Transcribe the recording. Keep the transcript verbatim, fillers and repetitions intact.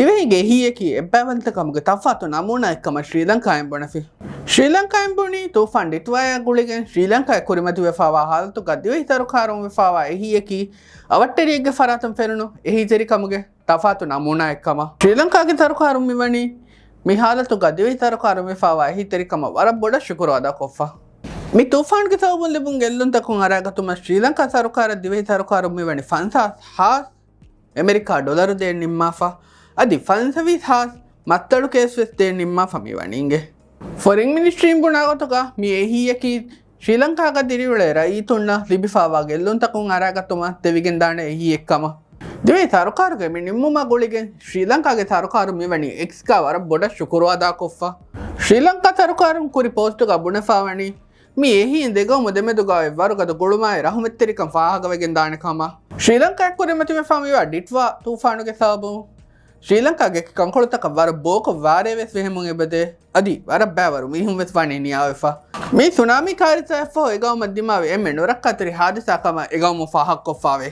ދިވެހިގެ އެހީއަކީ އެއްބައިވަންތަކަމުގެ ތަފާތު ނަމޫނާއެއްކަމަށް ޝްރީލަންކާއިން ބުނެފި. ޝްރީލަންކާއިން ބުނީ ތޫފާން ޑިޓްވާޔާ ގުޅިގެން ޝްރީލަންކާއަށް ކުރިމަތިވެފާވާ ހާލަތުގަ ދިވެހި ސަރުކާރުން ވެފާވާ އެހީއަކީ އަވަށްޓެރިއެއްގެ ފަރާތުން ފެނުނު އެހީތެރިކަމުގެ ތަފާތު ނަމޫނާއެއްކަމަށް. ޝްރީލަންކާގެ ސަރުކާރުން މިވަނީ މި ހާލަތުގަ ދިވެހި ސަރުކާރުން ވެފާވާ އެހީތެރިކަމަށް ވަރަށް ބޮޑަށް ޝުކުރު އަދާކޮށްފަ. މި ތޫފާންގެ ސަބަބުން ލިބުން ގެއްލުންތަކުން އަރާގަތުމަށް ޝްރީލަންކާ ސަރުކާރަށް ދިވެހި ސަރުކާރުން މިވަނީ ފަންސާސް ހާސް އެމެރިކާ ޑޮލަރު ދޭން ނިންމާފަ. އަދި ފަންސަވީސް ހާސް މައްތަޅު ކޭސް ވެސް ދޭން ނިންމާފަ މިވަނީ އިނގޭ. ފޮރިން މިނިސްޓްރީން ބުނާގޮތުގަ މި އެހީއަކީ ޝްރީލަންކާގަ ދިރިއުޅޭ ރައްޔިތުންނަށް ލިބިފާވާ ގެއްލުންތަކުން އަރާގަތުމަށް ދެވިގެންދާނެ އެހީއެއްކަމަށް. ދިވެހި ސަރުކާރުގެ މި ނިންމުމާ ގުޅިގެން ޝްރީލަންކާގެ ސަރުކާރުން މިވަނީ އެކްސްގަ ވަރަށް ބޮޑަށް ޝުކުރު އަދާކޮށްފަ. ޝްރީލަންކާ ސަރުކާރުން ކުރި ޕޯސްޓުގަ ބުނެފާވަނީ މި އެހީން ދެގައުމު ދެމެދުގަ އޮތް ވަރުގަދަ ގުޅުމާއި ރަހުމަތްތެރިކަން ފާހަގަވެގެން ދާނެ ކަމަށް. ޝްރީލަންކާއަށް ކުރިމަތިވެފާ މިވާ ޑިޓްވާ ތޫފާނުގެ ސަބަބުން ޝްރީލަންކާގެ ކަންކޮޅުތަކަށް ވަރަށް ބޯކޮށް ވާރޭ ވެސް ވެހެމުން އެބަދޭ. އަދި ވަރަށް ބައިވަރު މީހުން ވެސް ވަނީ ނިޔާވެފަ. މި ސުނާމީ ކާރިސާއަށްފަހު އެގައުމަށް ދިމާވި އެންމެ ނުރައްކާތެރި ހާދިސާ ކަމަށް އެގައުމު ފާހަގަކޮށްފާވޭ.